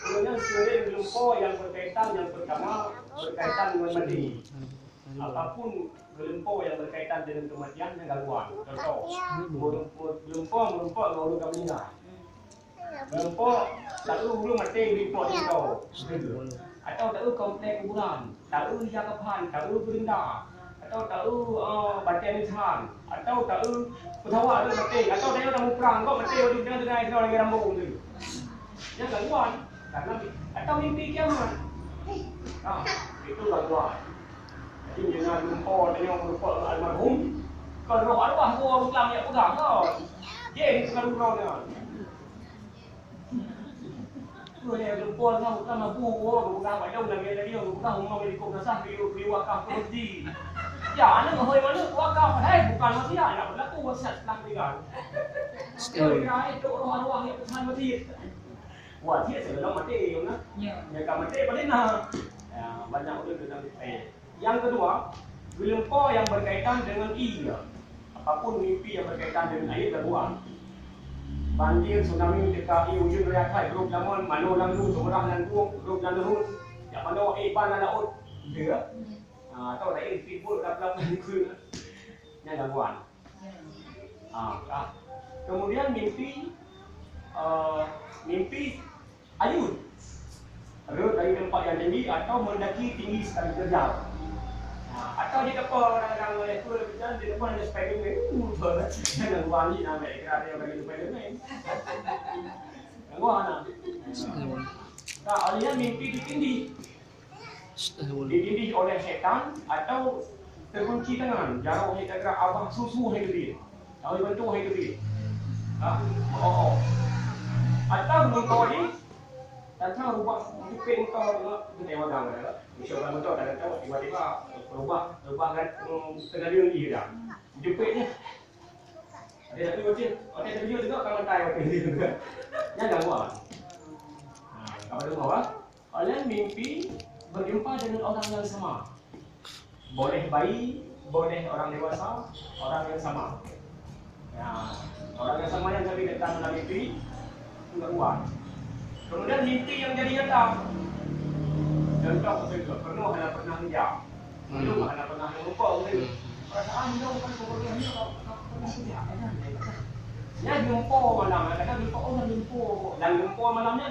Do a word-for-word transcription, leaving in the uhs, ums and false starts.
Kemudian sering geulumpo yang berkaitan, yang pertama berkaitan dengan mati. Apapun geulumpo yang berkaitan dengan kematian, nyan gangguan. Contoh, geulumpo, geulumpo ngon ureueng ka meuninggai. Geulumpo, taeu ureueng maté geulumpo di situ. Atau taeu komplek kuburan, taeu ija kafan, taeu beurenda, atau taeu, eh, batèe nisan, atau taeu peusawa ureueng maté, atau taeu tamuprang, kok maté di tengah-tengah sidroe lagèe Rambo tu. Nyan gangguan, karena mi-, atau mimpi kiamat. Ha, itu gangguan. Jadi, meunyoe geulumpo tanyoe meureumpok ngon almarhum, kon roh arwah geuh ureueng lam jak peugah kon. Jén keu droeneuh nyan. Peue nyang geupue nyan, bukan mampu, oh, bukan padum lagèe tadi, bukan umong di kok gasah, beli, beli wakaf properti. Ya, aneuk hôi manok wakaf, hai, bukan wasiat, nak berlaku wasiat setelah meninggal. Betul. Kira itu roh arwah yang pesan wasiat. Wasiat sebelum mati, ya, nah. Ya. Mereka mati, paling nah. Ya, banyak orang tu sampai. Yang kedua, geulumpo yang berkaitan dengan ie. Apapun mimpi yang berkaitan dengan air, gangguan. Banjir, tsunami, teuka ie ujeuen raya khat, grob lamon, manoe lam lu, seumurah lam gua, grob lam leuhon, jak manoe, eh, ban lam laôt, gitu ya. Ha, atau lain, speedboat, lam, lam, lam, nyan gangguan. Ha, ha. Kemudian mimpi, eh, mimpi ayun. Rhot dari tempat yang tinggi atau mendaki tinggi sekali terjal. Ha, atau di depan orang-orang level macam di depan ada Spiderman. Uh, betul. Jangan wani nak ambil kerana yang bagi Spiderman. Gangguan lah. Tak, olehnya mimpi ditindih. Ditindih oleh syaitan atau terkunci tangan, jaroe hana gerak, abah susu hana geubiet, tahu bantu hana geubiet. Ha, oh, oh. Atau meuntô jih, tantang rubah jipéng meuntô, teuntèe magang, ya. Misal meuntô, kadang-kadang tiba-tiba berubah, berubah kan, hmm, tenaga jih dah. Jipéng jih. Ada satu bocil, ada satu bocil juga, kawan tai bocil. Jangan buat. Ha, kamu dengar, ah? Oleh mimpi berjumpa dengan orang yang sama. Boleh bayi, boleh orang dewasa, orang yang sama. Ya, orang yang sama yang tadi datang dalam mimpi, enggak kuat. Kemudian mimpi yang jadi nyata. Contoh betul juga, pernah ada pernah kerja. Belum ada pernah lupa mungkin. Perasaan dia bukan sebenarnya. Ya, jumpa malam, kadang jumpa orang jumpa. Dan jumpa malamnya